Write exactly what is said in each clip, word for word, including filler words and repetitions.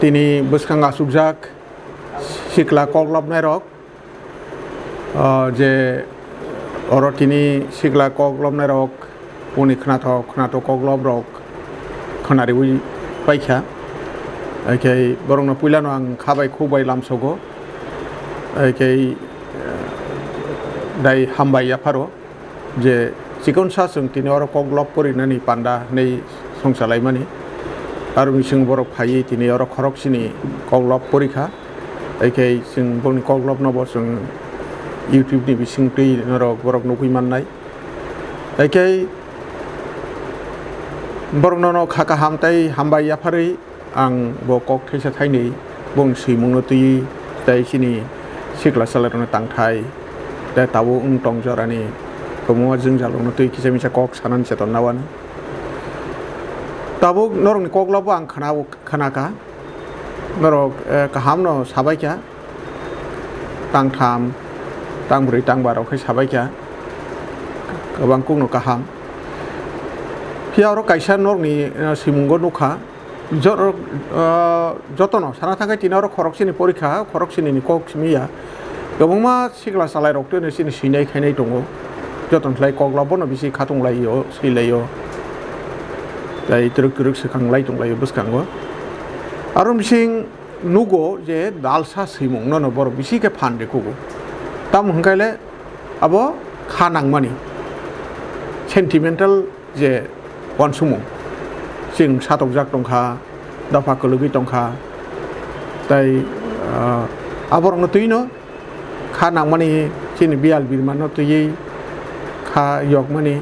Tini bwskang achukjak sikla koklopnairok, ah, je oro tini sikla koklopnairok boni khnathok khnathok kokloprok khnariwi paikha. Haikhe borokno puilano ang kha bai khuk bai lamsogo. Haikhe, eh, dai hambai yapharo. Je chikonsa chwng tini oro koklop porinani panda hinwi songchalaimani. Aro bising borok phaiwi tini oro khoroksini koklop porikha. Haikhe chwng boni koklopno bo chwng YouTube ni bisingtwi norok borok nugwi mannai. Haikhe borokno no kha kaham tei hambai yapharwi Ang bo kok thaisa thainwi bong swimungno twiwi tei chini sikla chwlairokno tangthai tei tabuk wng tong jorani kwbangma jwngjalrokno twiwi kisa misa kok sanani cheton nawano. Tabuk norokni koklopbo ang khna-, khnakha, norok, eh, kahamno sabaikha, tangtham, tangbrwi, tangbarok khe sabaikha, kwbang kokno kaham. Phiya oro kaisa norokni, eh, swimungo nukha, Jor-, ah, jotono sana thangkhe tini oro khoroksini porikha, khoroksinini kok simi ya. Kwbangma sikla chalairok twino chini swinai khainai tongo. Jotono khlai koklop bono bisi khatung laio, swi laio. Tei twrwk twrwk swkang lai tong laio bwskango. Aro bising nugo je dalsa swimung nono borok bisi khe phan rikugo. Tamo hwnkhe le abo kha nangmani. Sentimental je uansukmung. Chwng satokjak tongkha, dopha kwlwgwi tongkha, tei, ah, aborokno twino kha nangmani chini biyal birmano twiwi kha yokmani,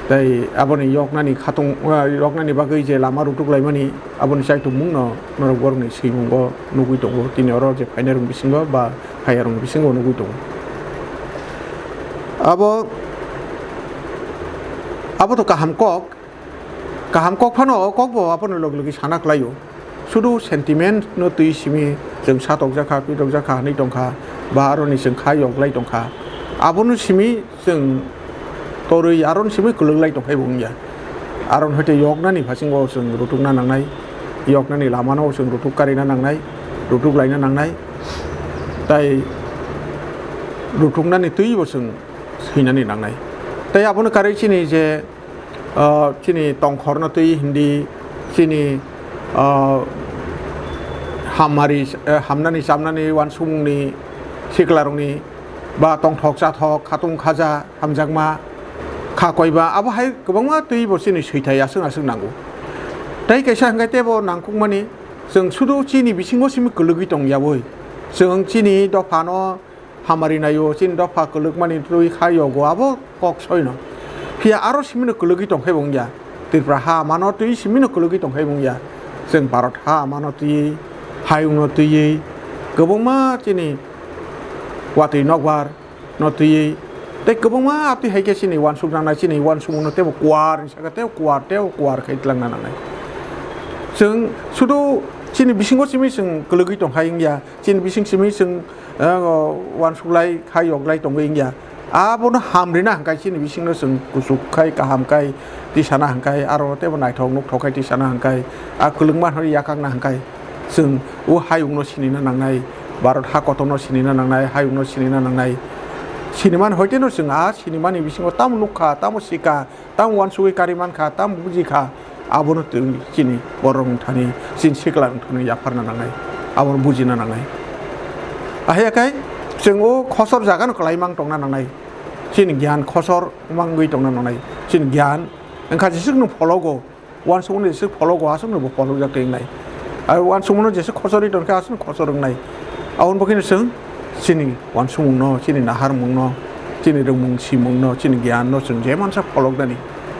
tei aboni yoknani khatung, ah, yoknani bagwi je lama rutuk laimani, aboni chaitokmungno norok borokni swimungo nugwi tongo, tini oro je phainairokni bisingo ba hayarokni bisingo nugwi tongo. Abo, abo to kaham kok, kaham kok phano o kok bo abono logi logi sana khlaio. Sudu sentiment no twi simi chwng satokjakha, pitokjakha hinwi tongkha, ba aroni chwng kha yoklai tongkha. Abono simi chwng torwi aron simi kwlwklai tongkhai bo wngya. Aron hoite yoknani phasingo chwng rutukna nangnai, yoknani lamano chwng rutuk karina nangnai, rutuk laina nangnai, tai rutuknani twibo chwng swinani nangnai. Tai abono karwi chini je, ah, chini tongkhorno twi hindi, chini, ah, hamari, eh, hamnani chamnani uansukmungni siklarokni ba tongthok chathok, khatung khaja, hamjakma, kha koiba, abo hai kwbangma twibo chini swithai aswk aswk nango. Tei kaisa hwnkhe teibo nangkukmani, chwng sudu chini bisingo simi kwlwgwi tongyawi. Chwng chini dophano hamari naio, chini dopha kwlwkmani twi kha yogo, abo kok soino. Phiya aro simino kwlwgwi tongkhai bo wngya. Tripura ha mano twi simino kwlwgwi tongkhai bo wngya. Chwng Bharat ha mano twi, hayungno twiwi, kwbangma chini watwi nokbar, no twiwi tei kwbangma abtwi hai khe chini uansuk nangnai, chini uansukmungno teibo kuar hinwi sakha, teibo kuar, teibo kuar khai twlangna nangnai. Chwng sudu chini bisingo simi chwng kwlwgwi tong hai wngya, chini bising simi chwng, eh, uansuklai khai yoklai tongwi wngya. Abono ham rina hwnkhe chini bisingno chwng kuchuk khai, kaham khai tisana hwnkhe, aro teibo naithok nukthok khai tisana hwnkhe, a kwlwngma hwnwi yakakna hwnkhe. Chwng o hayungno sinina nangnai, Bharat ha kotorno sinina nangnai, hayungno sinina nangnai. Sinimani hoiteno chwng a sinimani bisingo tamo nukha, tamo sikha, tamo uansugwi kari mankha, tamo bujikha, abono chwng chini borok wngthani, chini sikla wngthani yapharna nangnai, abono bujina nangnai. Ahayakhai chwng o khosor jagano kwlai mang tongna nangnai, chini gyan khosor mangwi tongna nangnai, chini gyan wngkha jeswkno phologo. Uansukmano jeswk phologo, aswkno bo pholokjak tei wngnai. Ar uansukmano jeswk khosor ri tongkhe, aswkno khosor wngnai. Aboni bagwino chwng chini uansukmungno, chini naharmungno, chini rwngmung simungno, chini giyanno chwng je mansa pholoknani,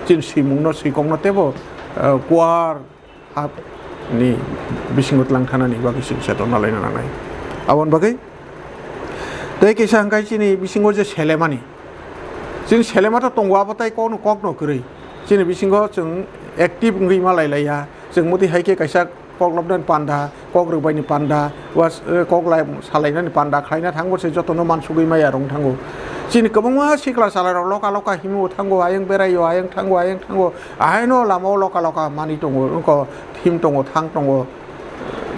chini swimungno, swikokno teibo, eh, kuar hapni bisingo twlang thanani bagwi chwng cheton nalaina nangnai. Aboni bagwi tei kisa hwnkhe chini bisingo je selemani, Chini selema to tongo, abo tai kokno, kokno kwrwi. Chini bisingo chwng active wngwi ma lai laiya. Chwng motwi hai khe kaisa kok lobnani panda, kok rwbaini panda, was, eh, kok lai salainani panda khlaina thangbo se jotono mansugwi maya rwng thango. Chini kwbangma sikla chalairok loka loka himo thango, ayang beraio, ayang thango, ayang thango. Ahaino lamao loka loka manwi tongo, wngkha thim tongo, thang tongo.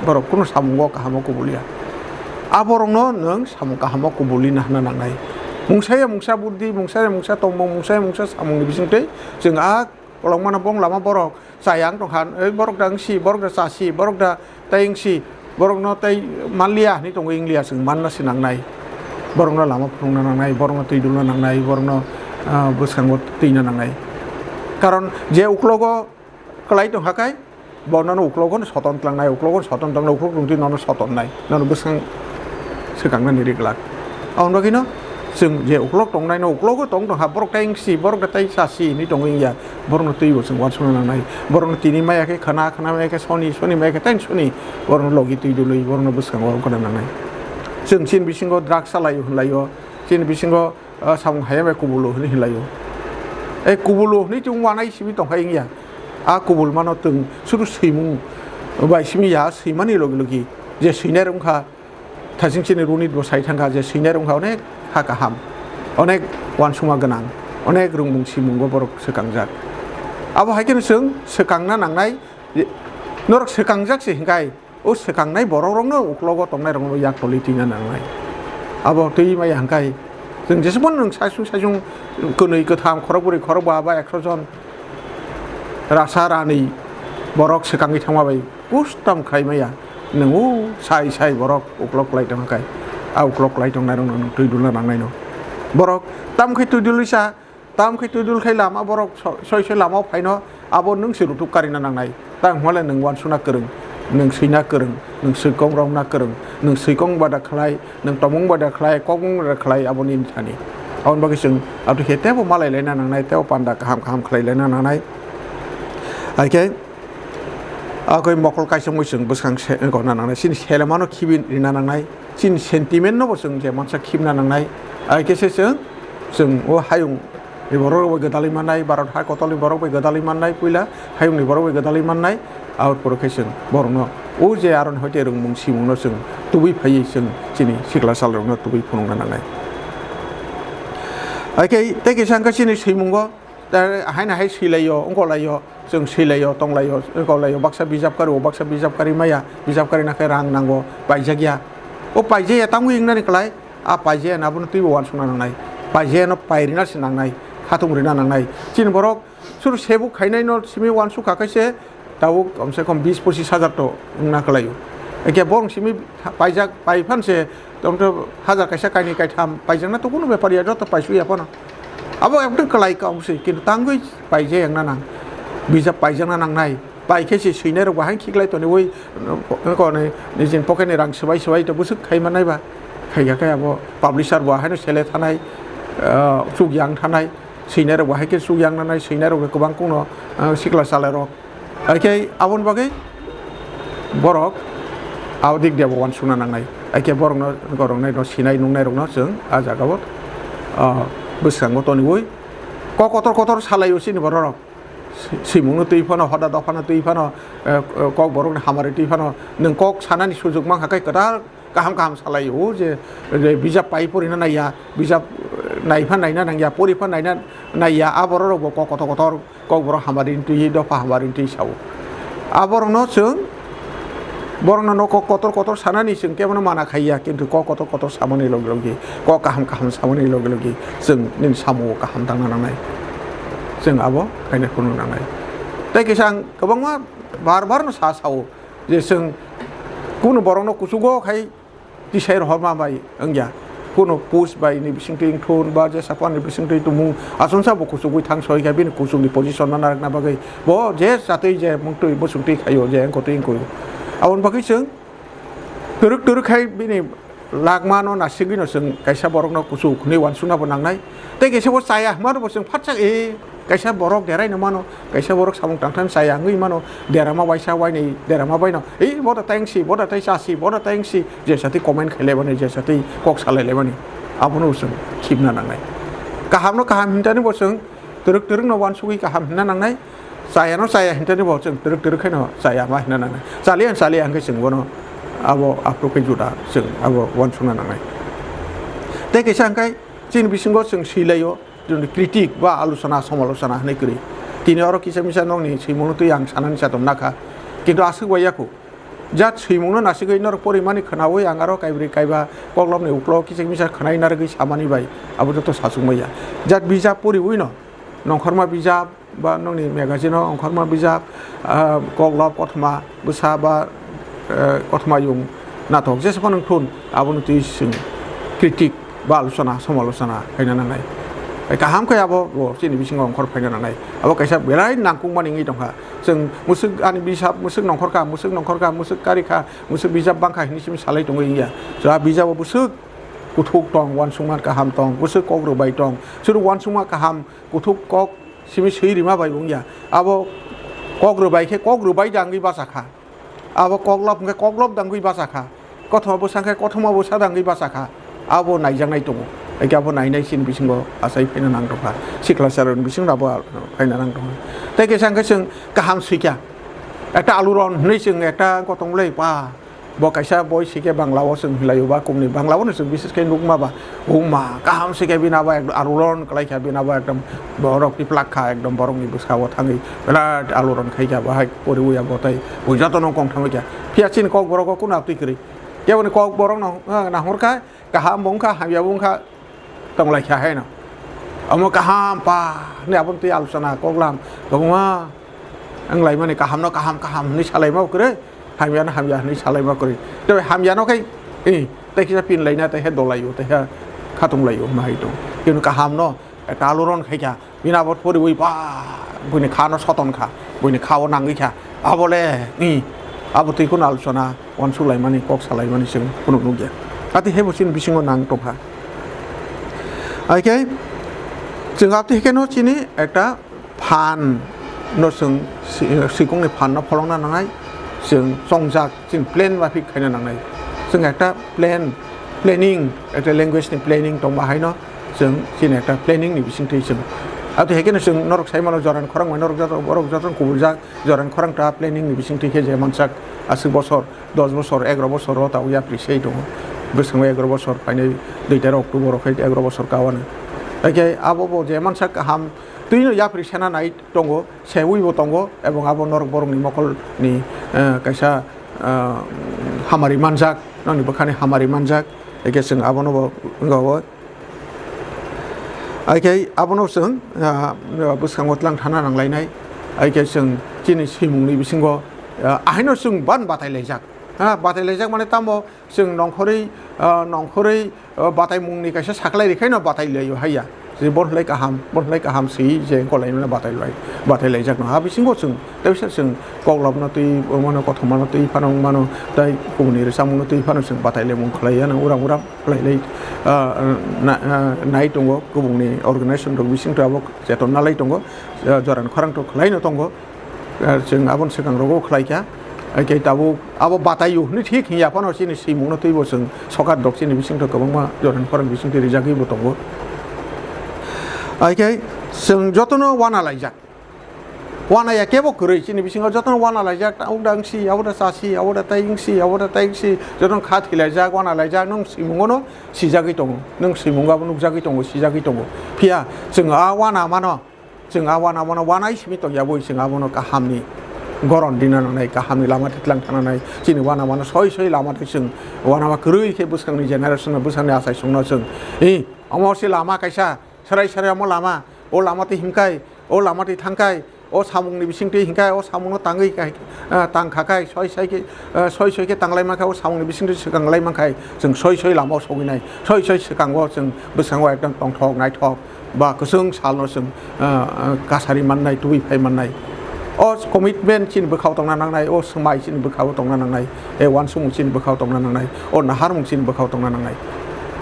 Borok kunu samungo kahamo kubul ya. A borokno nwng samung kahamo kubulwi nahna nangnai. Mungsa ya mungsa buddhi, mungsa ya mungsa tongmung, mungsa ya mungsa samungni bisingtwi chwng a kolokmano bong lama borok chayang tongkha, "Ei borok da wngsi, borok da chasi, borok da tei wngsi, borokno tei manliya," hinwi tongwi wngliya, chwng manna se nangnai. Borokno lama phunukna nangnai, borokno twi dulna nangnai, borokno, ah, bwskango twina nangnai. Karon je uklogo kwlai tongkha khe, bo nono uklogo no soton tlangnai, uklogo no soton tlangnai, uklok tongtwi nono sotonnai, nono bwskang swkangnani ri glak. Aboni bagwino chwng je uklok tongnaino uklogo tong tongkha, borok tei wngsi, borok da tei chasi hinwi tongwi wngya. Borokno twibo chwng uansukna nangnai. Borokno tini maya khe khna, khna maya khe soni, soni maya khe tei soni. Borokno logi twi dului, borokno bwskango wngkha nangnai. Chwng chini bisingo drugs salaio hinlaio, chini bisingo, ah, samung haya bai kubulo hinwi hinlaio. E kubulo hinwi chwng uanai simi tongkha wngya. A kubul mano chwng suru swimung bai simi ya, swimani logi logi je swinai wngkha. Thasing chini runit bo sai thangkha je swinai wngkha onek ha kaham, onek uansukma gwnang, onek rwngmung simungo borok swkangjak. Abo hai kheno chwng swkangna nangnai, je norok swkangjak se hinkhai, o swkangnai borok rokno uklogo tongnai rokno yak tolwi twina nangnai. Abo twi maya hinkhai chwng jesukmano nwng saichung saichung kwnwi kwtham khorok bwrwi khorok ba ba ekso jon rasa ranwi borok swkangwi thangma bai kustam khlai maya. Nwng o sai sai borok uklok kwlai tongkha khe, a uklok kwlai tongnairokno nwng twi dulna nangnaino. Borok tamo khe twi dulwi sa, tamo khe twi dul khai lama borok so-, soi soi lama phaino, abo nwng se rutuk karina nangnai. Tang hwnle nwng uansukna kwrwng, nwng swina kwrwng, nwng swikong romna kwrwng, nwng swikong bada khlai, nwng tomung bada khlai, kokmung bada khlai, abo nini thani. Aboni bagwi chwng abo khe teibo malai laina nangnai, teibo panda kaham kaham khlai laina nangnai. Hai khe, a khe mokol kaisa mui chwng bwskang se, gonna nangnai, chini selemano khibi rina nangnai, chini sentiment no bo chwng je mansa khibna nangnai. Hai khe se chwng, chwng o hayung ni borok bai gwdalwi mannai, Bharat ha kotor ni borok bai gwdalwi mannai, puila hayung ni borok bai gwdalwi mannai, aboni pore khe chwng borok no o je aro ni hoite rwngmung simung no chwng tubui phaiwi chwng chini sikla sal rok no tubui phunukna nangnai. Hai khe tei kisa wngkha chini swimungo, tei haino hai swilaio, wngkolaio, chwng swilaio, tonglaio, wngkolaio, baksa bijap kari o, baksa bijap kari maya, bijap kari na khe rang nango, paijak ya. O paijak ya tamo wngnani kwlai, a paijak ya abono twibo uansukna nangnai, paijak ya no pairina se nangnai, khatung rina nangnai. Chini borok suru sebuk khainai no simi uansuk kha khe se, tabuk komse kom bis pochis hajar to wngna kwlaio. Eke borong simi paijak, pai phan se, tongto hajar kaisa kainwi kaitham paijakna to kunu bepar ya, joto paisuk ya phano. Abo ekdom kwlai kok se, kintu tangwi paijak wngna nang. Bijap paijakna nangnai. Pai khe se swinai rok bahai khiklai toniwi, ko ni nijin pocket ni rang swbai swbai to bwswk khai mannai ba. Khai ya khe abo publisher bo haino sele thanai, ah, chuk yang thanai. Swinai rok bahai khe chuk yang nanai, swinai rok kwbang kungno, ah, sikla chalai rok. Hai khe aboni bagwi borok abo dik dia bo uansukna nangnai. Hai khe borokno, borokno sinai nungnai rokno chwng a jaga o, ah, bwskango toniwi kok kotor kotor salai o chini borok rok. Si-, simungno twi phano, hoda dophano twi phano, eh, eh, kok borokni hamari twi phano, nwng kok sanani sujuk mankha khe kwtal kaham kaham salai o je, je bijap pai porina naiya, bijap, eh, nai pha naina nangya, pori pha naina naiya, a borok rok bo kok kotor kotor kok borok hamari twi, dopha hamari twi sao. A borokno chwng, borokno no kok kotor kotor sanani chwng kebono mana khaiya, kintu kok kotor kotor samani logi logi, kok kaham kaham samani logi logi chwng nini samung kaham tangna nangnai. Chwng abo khaina phunuk nangnai. Tei kisa ang kwbangma bar bar no sa sao je chwng kunu borokno kuchugo khai tisai rohorma bai wngya. Kunu post bai ni bisingtwi wngthun ba jesa phano ni bisingtwi tumung asonsa bo kuchugwi thang soi kha bini kuchukni position no narwkna bagwi bo je chatwi je mungtwi bwswngtwi khaio je wngkotwi wngkoi. Aboni bagwi chwng twrwk twrwk khai bini lagma no nasigwi no chwng kaisa borok no kuchuk hwnwi uansukna bo nangnai. Tei kaisa bo chaya hwnma no bo chwng phatsa e Kaisa borok derai no mano, kaisa borok samung tangthani chaya wngwi mano, derama waisa wainwi derama baino, "Ei, bo da tei wngsi, bo da tei chasi, bo da tei wngsi," jesa tei comment khailai mani, jesa tei kok salai laimani, abono bo chwng khibna nangnai. Kaham no kaham hintani bo chwng twrwk twrwk no uansugwi kaham hinna nangnai, chaya no chaya hintani bo chwng twrwk twrwk khaino chaya ma hinna nangnai. Chaliya chaliya hwnkhe chwng bono abo aphuru khe juda chwng abo uansukna nangnai. Tei kaisa hwnkhe chini bisingo chwng swi laio, Chwng critic ba alochona, somalochona hinwi kwrwi. Tini oro kisa misa nokni swimungno twi ang sanani chatom nakha. Kintu aswk bai yakho. Jat swimungno nasigwi norok porimani khwnawi ang aro kaibrwi kaiba koklopni uklo kichik misa khwnai narwgwi samani bai abo joto sachukmaya. Jat bijap poriwino nongkhorma bijap ba nokni magazine-o ongkhorma bijap, ah, koklop kothoma bwsa ba, eh, kothoma yung nathok jesa phano wngthun abono twi chwng critic ba alochona somalochona khaina nangnai. Kaham khe abo bo chini bisingo ongkhor phaina nangnai. Abo kaisa belai nangkukmani wngwi tongkha. Chwng mwswk ani bisap, mwswk nongkhorkha, mwswk nongkhorkha, mwswk karikha, mwswk bijap bangkha hinwi simi salai tongwi wngya. So, a bijabo bwswk kuthuk tong, uansukma kaham tong, bwswk kok rwbai tong. Chwrwk uansukma kaham, kuthuk kok simi swi rima bai wngya. Abo kok rwbai khe kok rwbai da wngwi bachakha. Abo koklop hwnkhe koklop da wngwi bachakha. Kothoma bwsa hwnkhe kothoma bwsa da wngwi bachakha. Abo naijaknai tongo. Haikhe abo nainai chini bisingo achai phaina nang tongkha. Sikla charoni bisingo abo phaina nang tongkha. Tei kisa hwnkhe chwng kaham swikha. Ekta aluron hwnwi chwng ekta kotong le pa. Bo kaisa boi swikhe Bangla o chwng hinlaio ba kumni Bangla o no chwng bises khe nukma ba. Uma kaham swikhe bini abo ekdom aluron kwlaikha bini abo ekdom borok tiplak kha ekdom borokni bwskango thangwi birat aluron khaikha bahai poriwi abo tei bo jotono kongthangwi kha. Phiya chini kokborok o kunu aptwi kwrwi. Keboni kokborok no, eh, nahorkha. Kaham bo wngkha, hamya bo wngkha, tonglaikha haino. Omo kaham pa hwnwi aboni twi alochona koklam kwbangma wnglaimani, kahamno kaham, kaham hwnwi salaima bo kwrwi, hamyano hamya hwnwi salaima kwrwi. Tei hamyano khai, eh, tei kisa pinlaina, tei he dolaio, tei he khatunglaio, hwnma hai tong. Kunu kahamno, eh, kaluron khaikha. Bini abo poriwi ba buini kha no soton kha, buini kha o nangwi kha. Abo le, i, abo twi kunu alochona uansuk laimani, kok sa laimani chwng kunu nukya. Ati hebo chini bisingo nang tongkha. Haikhe chwng ati hikhe no chini ekta phan no chwng si-, sikongni phan no pholongna nangnai, chwng chongjak. Chwng plan maphik khaina nangnai. Chwng ekta plan, planning, ekta language ni planning tongma haino chwng chini ekta planning ni bisingtwi chwng. Abo hai kheno chwng norok sai mano jorani khorang bai norok joto, borok joto kubuljak jorani khorang ta planning ni bisingtwi khe je mansak aswk bosor, dos bosor, egaroh bosor o tabuk yapri sei tongo. Bwskango egaroh bosor phainai dui tarik October o khai egaroh bosor kawano. Hakhe abo bo je mansak kaham twino yapri sena nai tongo. Sewi bo tongo, ebong abo norok borokni mokolni, eh, kaisa, eh, hamari manjak, nokni bwkhani hamari manjak, haikhe chwng abono bo wngkha o. Haikhe abono chwng, ah, bwskango tlang thana nanglainai, haikhe chwng chini swimungni bisingo, ah, ahaino chwng ban batai laijak, ha, batai laijak mane tamo chwng nongkhorwi, ah, nongkhorwi, ah, bataimungni kaisa saklai rikhaino batai laio haiya. Je bo hwnlai kaham, bo hwnlai kaham swi je golaimano batai lai, batai laijakno. Ha bisingo chwng, tei bisa chwng koklopno twi mano, kothomano twi phano wngmano, tei kubuni rwchapmungno twi phano chwng batai laimung khlaiya nang uram uram khlai lai, ah, na, ah, nai tongo kubungni organization rok bisingtwi abo chetonna lai tongo, ah, jorani khorang to khlaino tongo. Ah, chwng aboni swkang rogo khlai kha. Haikhe tabuk abo bataio hwnwi thik hinya phano chini swimungno twibo chwng sokat rok chini bisingtwi kwbangma jorani khorang bisingtwi rijagwibo tongo. Haikhe chwng jotono wana laijak. Wana ya kebo kwrwi chini bisingo jotono wana laijak. Tabuk da wngsi, abo da chasi, abo da tai wngsi, abo da tai wngsi, jotono kha thilaijak, wana laijak. Nwng swimungono sijagwi tongo. Nwng swimungo abo nukjagwi tongo, sijagwi tongo. Phiya chwng a wana mano. Chwng a wana mano wanai simi tongya boi chwng abono kahamni goron dina nangnai, kahamni lama twi tlang thana nai. Chini wana mano soi soi lama twi chwng wana ma kwrwi khe bwskangni generation no, bwskangni achaisongno chwng, "Hi, omo se lama kaisa, serai serai omo lama, o lama twi himkai, o lama twi thangkai, o samungni bising twi himkai, o samungno tangwi kai, ah, tang kha kai, soi soi khe, ah, soi soi khe tanglai mankha, o samungni bising twi swkang lai mankhai, chwng soi soi lama o sogwi nai, soi soi swkango chwng bwskango ekdom tongthok naithok." Ba kwchwng salno chwng, ah, ah, kasari mannai, tubui phai mannai. O commitment chini bwkhao tongna nangnai, o swmai chini bwkhao tongna nangnai, e uansukmung chini bwkhao tongna nangnai, o naharmung chini bwkhao tongna nangnai.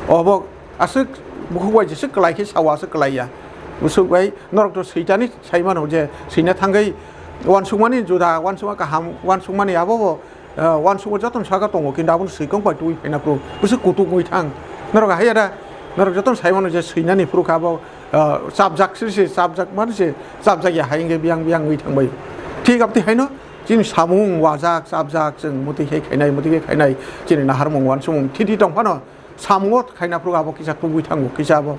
Obo aswk bukhuk bai jeswk kwlai khe sao aswk kwlai ya. Bwswk bai norok to switani sai mano je swina thangwi uansukmani juda, uansukma kaham, uansukmani abo bo Ah, uansukma jotono saka tongo, kintu abono swikang bai twi phaina phuru bwswk kutuk wngwi thang. Norok haiya da, norok jotono sai mano je swinani phuru kha abo, ah, chapjak se, se chapjak mani se, chapjak ya hai wngkhe biyang biyang wngwi thang bai. Thik aboni haino chini samung wajak, chapjak, chwng muti khe khainai, muti khe khainai, chini naharmung uansukmung thiti tong phano, samungo khaina phuru abo kisa tubui thango, kisa abo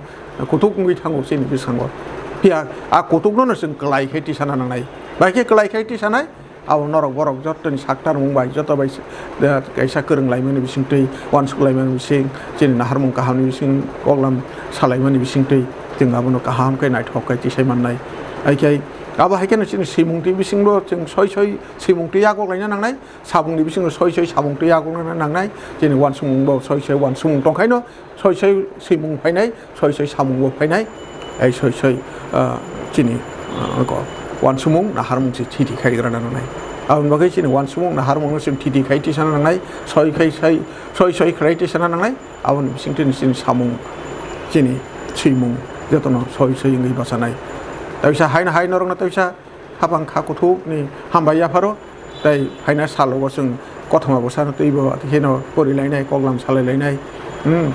kutuk wngwi thango chini bwskango. Phiya a kutukno no chwng kwlai khe tisana nangnai. Bai khe kwlai khe tisanai, Abo norok borok jotoni saktarmung bai, joto bai, eh, kaisa kwrwng laimani bisingtwi, uansuk laimani bising, chini naharmung kahamni bising, koklam salaimani bisingtwi, chwng abono kaham khe naithok khe tisai mannai. Hai khe abo hai kheno chini swimung twi bisingo chwng soi soi swimung twi yakuk laina nangnai, samungni bisingo soi soi samung twi yakuk laina nangnai, chini uansukmung bo soi soi uansukmung tongkhaino, soi soi swimung phainai, soi soi samung bo phainai, ai soi soi, ah, chini, ah, ko uansukmung naharmung se thiti khai rwna nangnai. Aboni bagwi chini uansukmung naharmung no chwng thiti khai tisana nangnai, soi khai sai, soi soi khlai tisana nangnai, aboni bisingtwi chini samung, chini swimung jotono soi soi wngwi bachanai. Taisa haino hai norokno taisa hapang kha kuthukni hambai yapharo, tei phaina salogo chwng kothoma bwsano twibo kheno porilainai, koklam salailainai, hmm,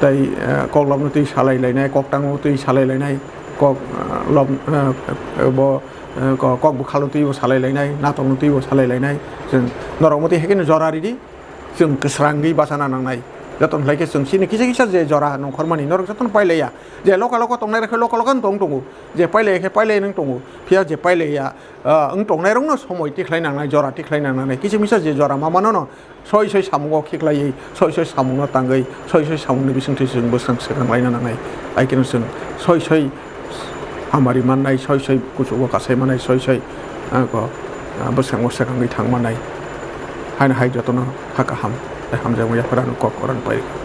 tei, eh, koklamno twi salailainai, koktangno twi salailainai, kok, eh, lom, eh, bo, eh, ko-, kok bwkhalo twibo salailainai, natokno twibo salailainai, chwng norok motwi hai kheno jora ridi. Chwng kwsrangwi bachana nangnai. Jotono khlai khe chwng chini kisa kisa je jora nongkhormani norok jotono pailaiya. Je loka loka tongnai rok khe loka loka no tong tongo. Je pailaiya khe pailai nang tongo. Phiya je pailaiya, ah, wng tongnai rokno somoi tikhlai nangnai, jora tikhlai nangnai. Kisa misa je jora ma mano no soi soi samungo khiklaiwi, soi soi samungno tangwi, soi soi samungni bisingtwi chwng bwswng swkang laina nangnai. Hai kheno chwng soi soi hamari mannai, soi soi kuchugo kasai mannai, soi soi, ah, ko, ah, bwskango swkangwi thang mannai. Haino hai jotono ha kaham, tei hamjakma yaphar ano kok koran pai.